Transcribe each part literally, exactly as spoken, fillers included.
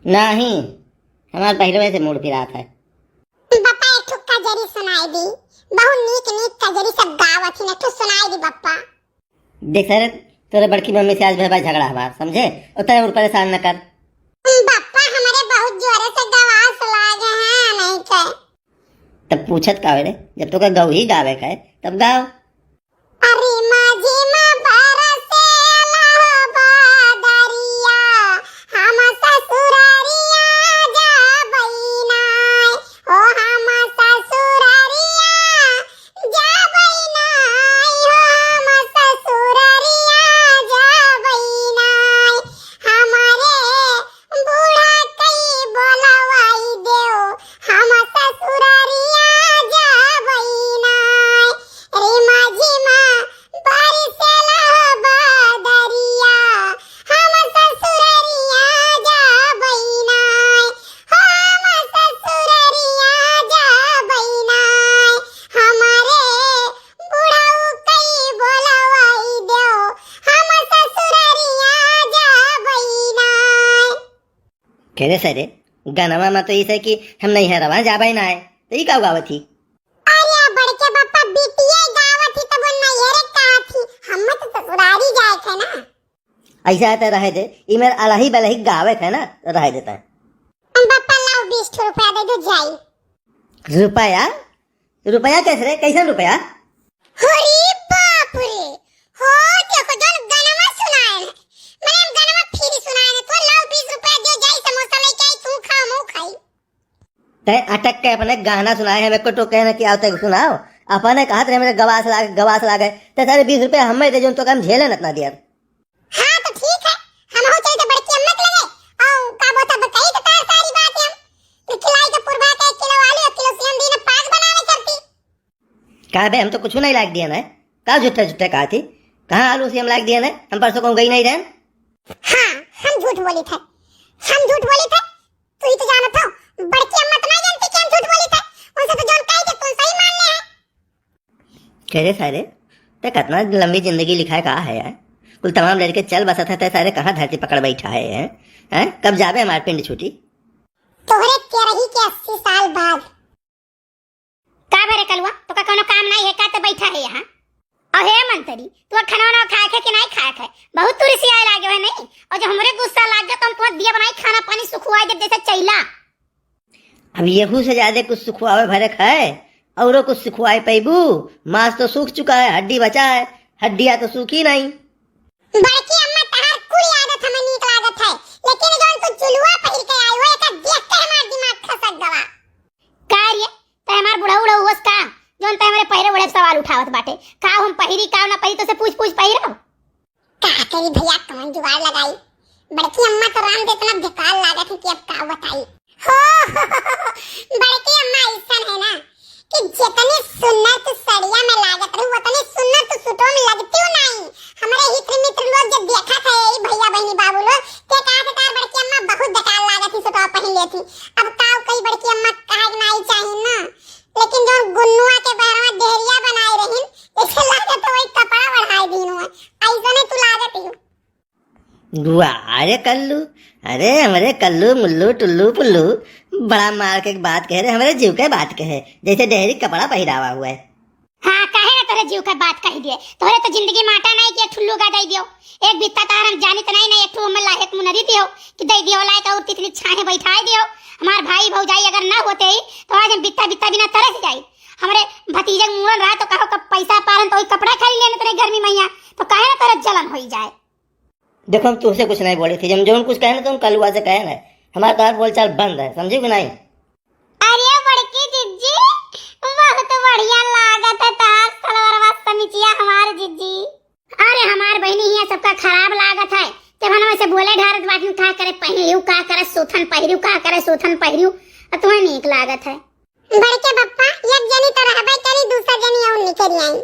नाही, हमार पहिलवे से मूड पिरात है। बप्पा, एक ठो कजरी सुनाई दी, बहुत नीक नीक कजरी सब गावत ही, एक ठो सुनाई दी बप्पा। देख सारे, तोरे बड़की मम्मी से आज भय भाई झगड़ा हमार, समझे? उतरे और परेशान न कर। बप्पा, हमरे बहुत जोरे से गवास लागे हैं, नहीं के। तब पूछत का होले, जब तोका गौही गावे के है, तब गाओ। अरे माझी मा बरसेला हो बादरिया, हम ससुररिया जाबै नाय, ओ हम ससुररिया जाबै नाय, ओ हम ससुररिया जाबै नाय, हमरे बूढ़ा कई बोलवाई देव, हम ससुररिया जाबै नाय। रे माझी मा बरसेला बादरिया, हम ससुररिया जाबै नाय, हम ससुररिया जाबै नाय। हमरे बुढ़ऊ कई बोलवाई देव, हम ससुररिया जाबै नाय। कहे सारे, गनवा मा तो इसे कि हम नैहरवा जाबै नाय, तो ई का गावत ही? अरे बड़के बप्पा, बिटिया गावत ही तब नैहरे कहा थी, हम तो ससुरारी जाए थे ना। ऐसा है तो रहे दे, ई मेर अलही बलही गावे है ना, तो रहे देता है। हम बप्पा लाओ बीस ठो रुपया दे दो जाई। रुपया? रुपया कैसे रे? कैसन रुपया? अरे बाप रे, हो देखो जौन गनवा सुनाए है, मैंने हम गनवा फ्री सुनाए है, तो लाओ बीस रुपया दे जाई, समोसा लेके आई, तू खाओ, मुँह खाई। तै अटक के अपने गाना सुनाए, हम एको टोके न कि आओ तै सुनाओ। अपने कहत रहे मेरे गवास लागे, गवास लागे। तै सारे बीस रुपया हमें दे, जौन तोका हम झेले न इतना दिया। हाँ तो ठीक है, हम हो चलते बड़की अम्मा के लगे। और का बोलता बताई तो तार सारी बात हम। तो खिलाई के पुरवा के एक किलो आलू, एक किलो सेम दीन पाक बनावे चलती। का बे, हम तो कुछ नहीं लाग दिया ना। का झूठे झूठे कहा थी? कहाँ आलू सेम लाग दिया ना? हम परसों कहूँ गई नहीं रहन। हाँ, हम झूठ बोली थे, हम झूठ बोली थे। तू ही तो जानत हो, बड़की अम्मा तो नहीं जानती कि हम झूठ बोली थे। उनसे तो जौन कही थे, तुम सही मान ले है। कह रे सारे, ते कितना लंबी जिंदगी लिखा है, कहा है यार? कुल तमाम लड़के चल बसत है, ते सारे कहाँ धरती पकड़ बैठा है, हैं? हैं? कब जाबे हमार पिंड छूटी? तोहरे तेरही के अस्सी साल बाद। का भरे कलुआ, तोका कोनो काम नाई है का, ते बैठा है यहाँ? अहे मंतरी, तू खाना वाना खाए खे कि नाई खाए खे? बहुत तू रिसियाए लागे है नहीं? और जब हमरे गुस्सा लाग गया तो हम तुम्हारा दिया बनाई खाना पानी सुखवाई देब जैसे चैला। अब यहू से ज्यादा कुछ सुखवावे भरे खे, औरो कुछ सुखवाए पैबू? मांस तो सूख चुका है, हड्डी बचा है, हड्डिया तो सूखी नहीं। बड़की अम्मा, तहार कुल आदत हमें नीक लागत है, लेकिन जौन तू चुलुआ पहिर के आई हो, एका देख के हमार दिमाग खसक गवा। का रे, तै हमार बुढ़ऊ उढ़ऊ होस का? जौन तै हमरे पहिरे ओढ़े सवाल उठावत बाटे। का हम पहिरी, का ना पहिरी, तोसे पूछ पूछ पहिरब? का करी भैया, कौन जुगाड़ लगाई? बड़की अम्मा तो राम दे इतना बेकार लागत है कि अब का बताई। हो, बड़की अम्मा ऐसन है ना कि जितनी सुन्नर तू सड़िया में लागत रहू, उतनी सुन्नर तू सुटो में लगती हूँ नहीं। हमरे हित मित्र लोग जब देखा था, यही भैया बहनी बाबू लोग, ते कहा थे तार बड़की अम्मा बहुत बेकार लागत ही, सुटवा पहन लेती। अब का कई बड़की अम्मा कहा के नाई चाहिए ना, लेकिन जौन गुन्नुआ के बहरवा डेहरिया बनाए रहिन, ऐसे लागत है वही कपड़ा बढ़ाए दीन हुआ, ऐसने तू लागत ही। वाह, अरे कल्लू, अरे हमरे कल्लू, मुल्लू, टुल्लू, पुल्लू, बड़ा मार के बात कहे रे, हमरे जीव के बात कहे, जैसे डेहरी कपड़ा पहिरावा हुआ है। हाँ, काहे ना तोरे जीव के बात कही दिए, तोरे तो जिंदगी माटा नहीं कि एक ठुल्लू का दे दियो, एक बित्ता तार हम जानित नहीं, नहीं एक ठू हमर लायक मुनरी दियो कि दे दियो लायक और तितली छाहे बैठाए दियो। हमार भाई भौजाई अगर ना होते ही तो आज हम बित्ता बित्ता बिना तरस जाई। हमरे भतीजे के मूड़न रहा तो कहो कब पैसा पारन तो वही कपड़ा खरीद लेने तेरे गर्मी मैया, तो काहे ना तोरे जलन होई जाए। देखो, हम तुमसे कुछ नहीं बोले थे, हम जौन कुछ कहे ना, तुम कलुआ से कहे ना, हमारा तो बोलचाल बंद है, समझी कि नहीं? अरे बड़की जिज्जी, बहुत बढ़िया लागत है तहार सलवरवा समिचिया हमार जिज्जी। अरे हमार बहिनी हिया सबका खराब लागत है, जब हम ऐसे बोले ढारत बात में का करे पहिरियो, का करे सोथन पहिरियो, का करे सोथन पहिरियो, और तुम्हें नीक लागत है। बड़के बप्पा, एक जनी तो रहबे करी, दूसर जनी और निकल आई।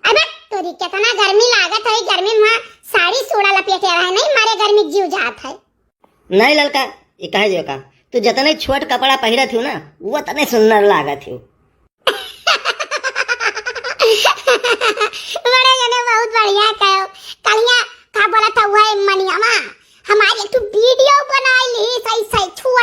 अबे तोरी, कितना गर्मी लागत है, गर्मी में साड़ी सूड़ा लपेटे रहे, नहीं मारे गर्मी जीव जात है। नहीं ललका, ये कहे जो का, तू जतने छोट कपड़ा पहिरत हो ना, वो तने सुंदर लागत हो। बड़े जने बहुत बढ़िया कहो। कलिया का बोला था वह मनियामा, हमारी एक ठो वीडियो बनाई ली, सही सही छू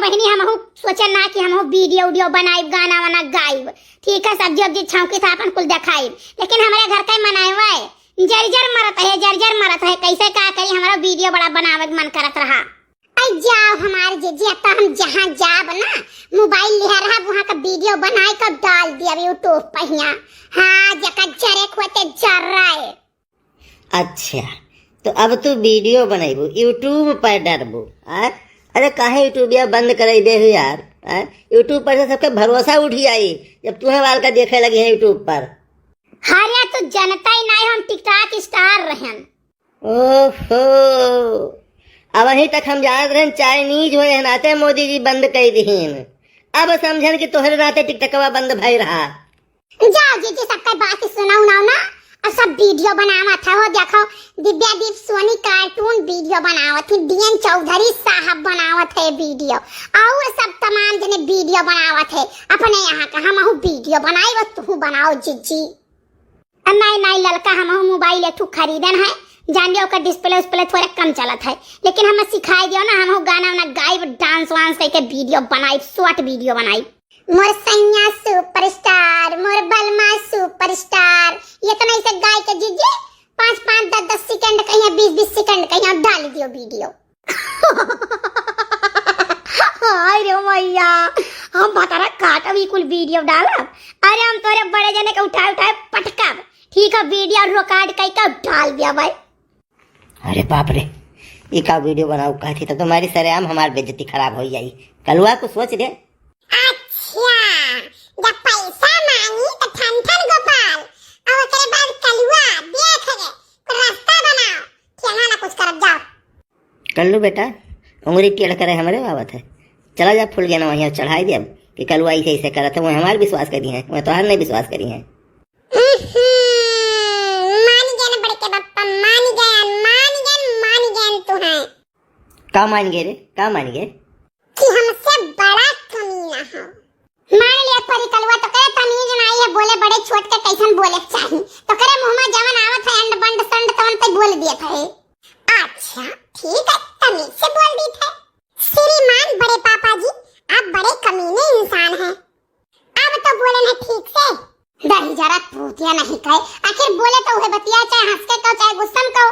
पहिनी हमहू सोचन ना कि हमहू video उडियो बनाइब, गाना वाना गाइब, ठीक है, सब्जी उब्जी छौंकी था अपन कुल देखाइब, लेकिन हमरे घर का मनाए हुआ है, जर जर मरत है, जर जर मरत है, कैसे का करी, हमारा video बड़ा बनावे के मन करत रहा। आई जाओ हमार जीजी, अब तो हम जहाँ जाब ना, mobile लिहा रहब, वहाँ का video बनाए के डाल दिया YouTube पे हियाँ। हाँ, जका जरे खोते जर रहे। अच्छा, तो अब तू video बनैबू, YouTube पर डरबू, आ? अरे काहे YouTubeिया बंद करैबे हो यार, आ? YouTube पर से सबके भरोसा उठ जाई, जब तुहे वाल का देखे लगी है YouTube पर। अरे तू जनता ही नहीं, हम TikTok star रहन। ओहो, अबहीं तक हम जानत रहन Chinese होए नाते मोदी जी बंद कई दिहिन। अब समझन कि तोहरे नाते TikTokवा बंद भई रहा। जाओ जीजी, सबके बात सुनाओ ना, ना। अब सब video बनावत है, हो देखो, दिव्या दीप सोनी cartoon video बनावत है, डीएन चौधरी साहब बनावत है video, और सब तमाम जने video बनावत है। अपने यहाँ का हमहू video बनाई, वो तू बनाओ जीजी। आ, नाई, नाई, ललका, हमहू mobile एक ठो खरीदन है, जान लियो, ओकर display उस्प्ले थोड़े कम चलत है, लेकिन हमें सिखाई दियो ना, हमहू गाना वाना गाइब, dance वांस करके video बनाइब, short video बनाइब। मोर सैया superstar, मोर बलमा superstar, ये तो नहीं से गाय के जीजी, पाँच पाँच, दस दस second कहीं, बीस बीस second कहीं, डाल दियो video। हाय रे मैया, हम भतारा काटब ई कुल video डालब। अरे हम तोरे बड़े जने के उठाए उठाए पटकब। ठीक है, video record कई के डाल दिया भाई। अरे बाप रे, ई का video बनाऊ कहती तो तुम्हारी सरेआम हमार बेइज्जती खराब हो जाई। कलुआ कुछ सोच रे। अच्छा, जब पैसा मांगी तो ठन ठन गोपाल, और ओकरे बाद कलुआ देख रे, कोई रास्ता बनाओ, ठेंगा ना कुछ करब जाओ। कल्लू बेटा, उंगरी टेढ़ करे हमरे आवत है। चला जा फूल गेना वहीं चढ़ाई दे अब कि कलुआ ऐसे ऐसे करत है, वो हमार विश्वास करी है, वो तोहार नहीं विश्वास करी है। हम्म, मान गए ना बड़के बप्पा, मान गए, मान गए, मान गए तू है। का मान गए रे, का मान गए? कि हमसे बड़ा कमीना हो। मान लिया परी कलुआ, तो करे तमीज नाई है, बोले बड़े छोट के कैसन बोले के चाही। तो करे मुंह में जवन आवत है अंड बंड संड तवन ते बोल दिए थे। अच्छा, ठीक है, तमीज से बोल दी थे। श्रीमान बड़े पापा जी, आप बड़े कमीने इंसान हैं। अब तो बोले ना ठीक से। दही जरा पूतिया नहीं कहे, आखिर बोले तो उहे बतिया, चाहे हंस के कहो, चाहे गुस्सा में कहो।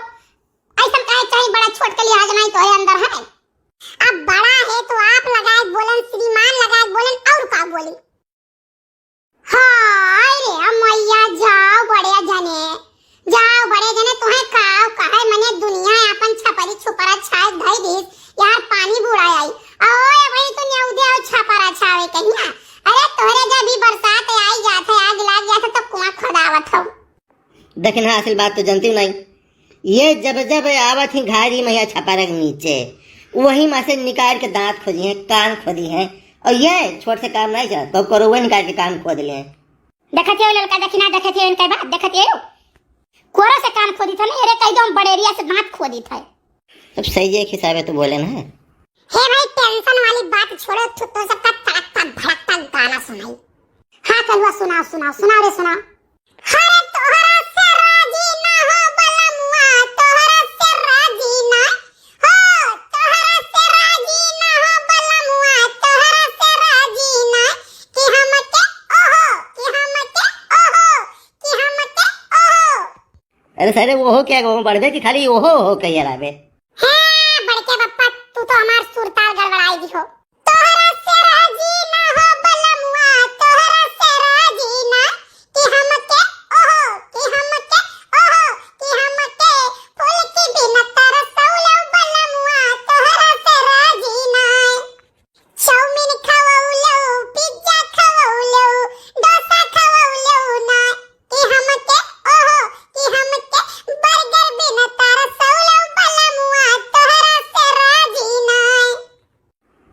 ऐसन काहे चाही, बड़ा छोट के लिहाज नाई तोहरे अंदर है। अब बड़ा है तो आप लगाए बोलन, श्रीमान लगाए बोलन, और का बोली? हाय रे, अब मैया जाओ बड़े जने, जाओ बड़े जने, तुहे का कहे, मने दुनिया आपन छपरी छुपरा छाए धई दीस, यार पानी बुड़ाए आई। ओए भाई तू न्यौदे और छपरा छावे कहिया। अरे तोहरे जब भी बरसात आई जात है, आग लाग जात है, तो कुआं खोदावत हो। देखिन हाँ, असल बात तो जनती नहीं। ये जब जब आवत ही घारी मैया छपरा के नीचे, वही में से निकाल के दांत खोदी हैं, कान खोदी हैं, और ये छोट से काम नहीं चला, तो करो वही निकाल के कान खोद ले। देखत हो ललका, देखी ना, देखत हो इनका बात, देखत हो। कोरो से कान खोदी था नहीं, अरे कह दो हम बड़ेरिया से दांत खोदी था। अब सही है, एक हिसाबे तो बोले ना। हे भाई, tension वाली बात छोड़ो, तू तो सबका तड़कता भड़कता गाना सुनाई। हाँ कलुआ, सुनाओ, सुनाओ, सुनाओ रे, सुनाओ। हरे तोहरा से राजी ना हो बलमुआ, तोहरा से राजी ना हो, तोहरा से राजी ना हो बलमुआ, तोहरा से राजी ना, कि हमके ओहो, कि हमके ओहो, कि हमके ओहो। अरे सारे, वो हो क्या, वो बढ़बे कि खाली ओहो ओहो कहिए लाबे? हाँ, बड़के बप्पा, तू तो हमार सुरताल गड़बड़ाई दी हो। तोहरा से राजी ना हो बलमुआ, तोहरा से राजी ना, कि हमके ओहो, कि हमके ओहो, कि हमके फूल की बिना तरसौलो बलमुआ, तोहरा से राजी ना। चाउमीन खवौलो, पिज्जा खवौलो, डोसा खवौलो ना, कि हमके ओहो, कि हमके बर्गर बिना तरसौलो बलमुआ, तोहरा से राजी ना।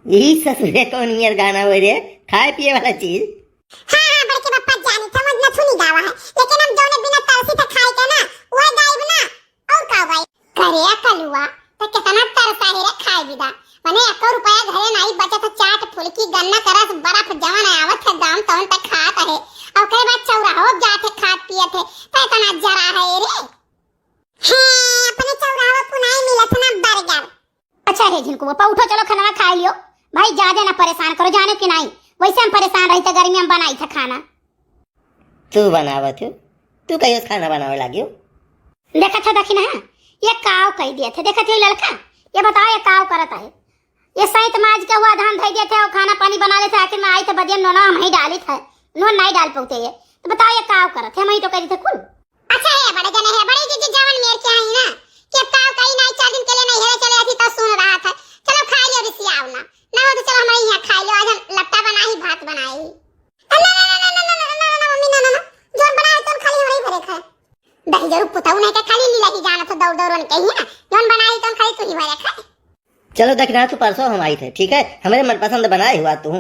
यही ससुरे कौन नियर गाना हो रे, खाए पिए वाला चीज। हाँ, हाँ, बड़के बप्पा जानी, समझ नथुनी गावा है, लेकिन हम जौने बिना तरसी थे खाए के ना, वह गाइब ना, और का भाई? करे कलुआ, तो कितना तरसा है रे खाए बिदा। मने एको रुपया घरे नाई बचत है, चाट फुलकी गन्ना का रस बर्फ जवन आवत है दाम तवन तक खात है। और ओकरे बाद चौराहो जात है खात पियत है, तो इतना जरा है रे। हैं, अपने चौराहो पुनाई मिलत ना बर्गर। अच्छा हे झिनकू बप्पा, उठो चलो खाना खाए लियो, भाई, ज्यादा ना परेशान करो, जानो कि नाहीं, वैसे हम परेशान रही थे, गर्मी में बनाई थे खाना। तू बनावत हो? तू कहियो से खाना बनावे लागी हो? देखत है, देखी ना, ये काव कही दिए थे, देखत है लड़का, ये बताओ, ये काव करत है? ये सैत माज के हुआ धान धई दिए थे और खाना पानी बना लेते, आखिर में आई थे बदिया नोना हम ही डाली थे, नोन नहीं डाल पाते ये, तो बताओ, ये काव करत है? हम ही तो करी थे कुल। अच्छा है, बड़े जने है, बड़े जीजी जवन मेर के आई ना, कि अब काव कही नहीं, चार दिन के लिए नहीं है, चले आती तो सुन रहा था। चलो खा लियो, रिसियाओ ना, ना हो तो चलो हमारे यहाँ खा लियो, आज हम लट्टा बनाई, भात बनाई। ना, ना, ना, मम्मी, ना, ना, ना, जौन बनाए तौन खाली हमरे ही भरे खाए। दही जरूर पुताऊ नहीं के खाली लीला ही जानत हो, दौड़ दौड़ के ही ना, जौन बनाई तौन खाली तू ही भरे खाए। चलो दखिना, तू परसों हम आई थे, ठीक है? हमरे मनपसंद बनाए हुआ तू।